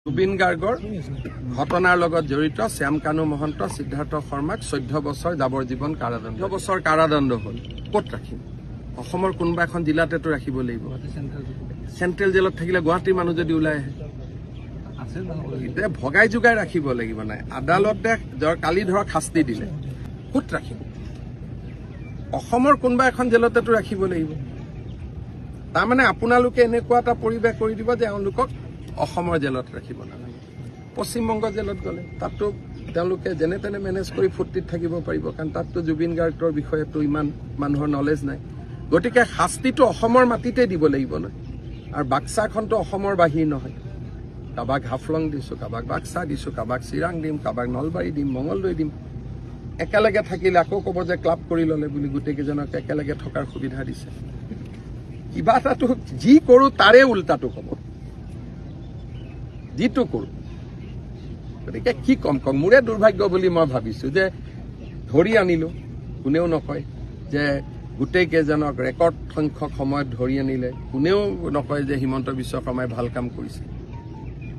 জুবিন গাৰ্গৰ ঘটনাৰ লগত জড়িত শ্যামকানু মহন্ত, সিদ্ধাৰ্থ শৰ্মাক 14 বছৰ যাৱজ্জীৱন কাৰাদণ্ড, 14 বছৰ কাৰাদণ্ড হ'ল। ক'ত ৰাখিম? অসমৰ কোনোবা এখন জিলাতেতো ৰাখিব লাগিব। চেণ্ট্ৰেল জেলত থাকিলে গুৱাহাটীৰ মানুহ যদি ওলাই আহে, এতিয়া ভগাই যোগাই ৰাখিব লাগিব। নাই, আদালতে ধৰ কালি ধৰক শাস্তি দিলে, ক'ত ৰাখিম? অসমৰ কোনোবা এখন জেলতেতো ৰাখিব লাগিব। তাৰমানে আপোনালোকে এনেকুৱা এটা পৰিৱেশ কৰি দিব যে এওঁলোকক অসমৰ জেলত ৰাখিব নালাগে। পশ্চিমবংগ জেলত গ'লে তাততো তেওঁলোকে যেনে তেনে মেনেজ কৰি ফূৰ্তিত থাকিব পাৰিব, কাৰণ তাততো জুবিন গাৰ্গৰ বিষয়েতো ইমান মানুহৰ নলেজ নাই। গতিকে শাস্তিটো অসমৰ মাটিতে দিব লাগিব নহয়। আৰু বাক্সাখনতো অসমৰ বাহিৰ নহয়। কাৰোবাক হাফলং দিছোঁ, কাৰোবাক বাক্সা দিছোঁ, কাৰোবাক চিৰাং দিম, কাৰোবাক নলবাৰী দিম, মঙলদৈ দিম। একেলগে থাকিলে আকৌ ক'ব যে ক্লাব কৰি ল'লে বুলি, গোটেইকেইজনক একেলগে থকাৰ সুবিধা দিছে। কিবা এটাতো যি কৰোঁ তাৰে উল্টাটো ক'ব, যিটো কৰোঁ। গতিকে কি ক'ম কম, মোৰে দুৰ্ভাগ্য বুলি মই ভাবিছোঁ যে ধৰি আনিলোঁ, কোনেও নকয় যে গোটেই কেইজনক ৰেকৰ্ড সংখ্যক সময়ত ধৰি আনিলে, কোনেও নকয় যে হিমন্ত বিশ্ব শৰ্মাই ভাল কাম কৰিছে।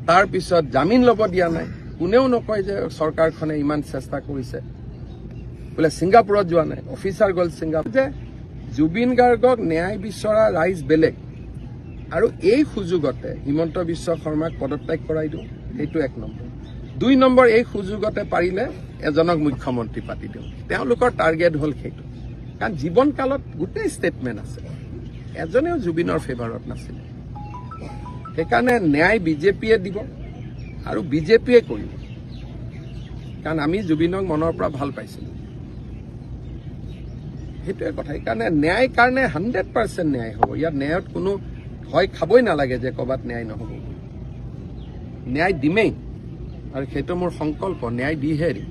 তাৰপিছত জামিন ল'ব দিয়া নাই, কোনেও নকয় যে চৰকাৰখনে ইমান চেষ্টা কৰিছে। বোলে ছিংগাপুৰত যোৱা নাই, অফিচাৰ গ'ল ছিংগাপুৰ। যে জুবিন গাৰ্গক ন্যায় বিচৰা ৰাইজ বেলেগ, আৰু এই সুযোগতে হিমন্ত বিশ্ব শৰ্মাক পদত্যাগ কৰাই দিওঁ, সেইটো এক নম্বৰ। দুই নম্বৰ, এই সুযোগতে পাৰিলে এজনক মুখ্যমন্ত্ৰী পাতি দিওঁ। তেওঁলোকৰ টাৰ্গেট হ'ল সেইটো। কাৰণ জীৱনকালত গোটেই ষ্টেটমেণ্ট আছে, এজনেও জুবিনৰ ফেভাৰত নাছিলে। সেইকাৰণে ন্যায় বিজেপিয়ে দিব আৰু বিজেপিয়ে কৰিব, কাৰণ আমি জুবিনক মনৰ পৰা ভাল পাইছিলোঁ, সেইটোৱে কথা। সেইকাৰণে ন্যায় কাৰণে 100% ন্যায় হ'ব। ইয়াত ন্যায়ত কোনো ভয় খাবই নালাগে যে ক'ৰবাত ন্যায় নহ'ব বুলি। ন্যায় দিমেই, আৰু সেইটো মোৰ সংকল্প, ন্যায় দিহে এৰিম।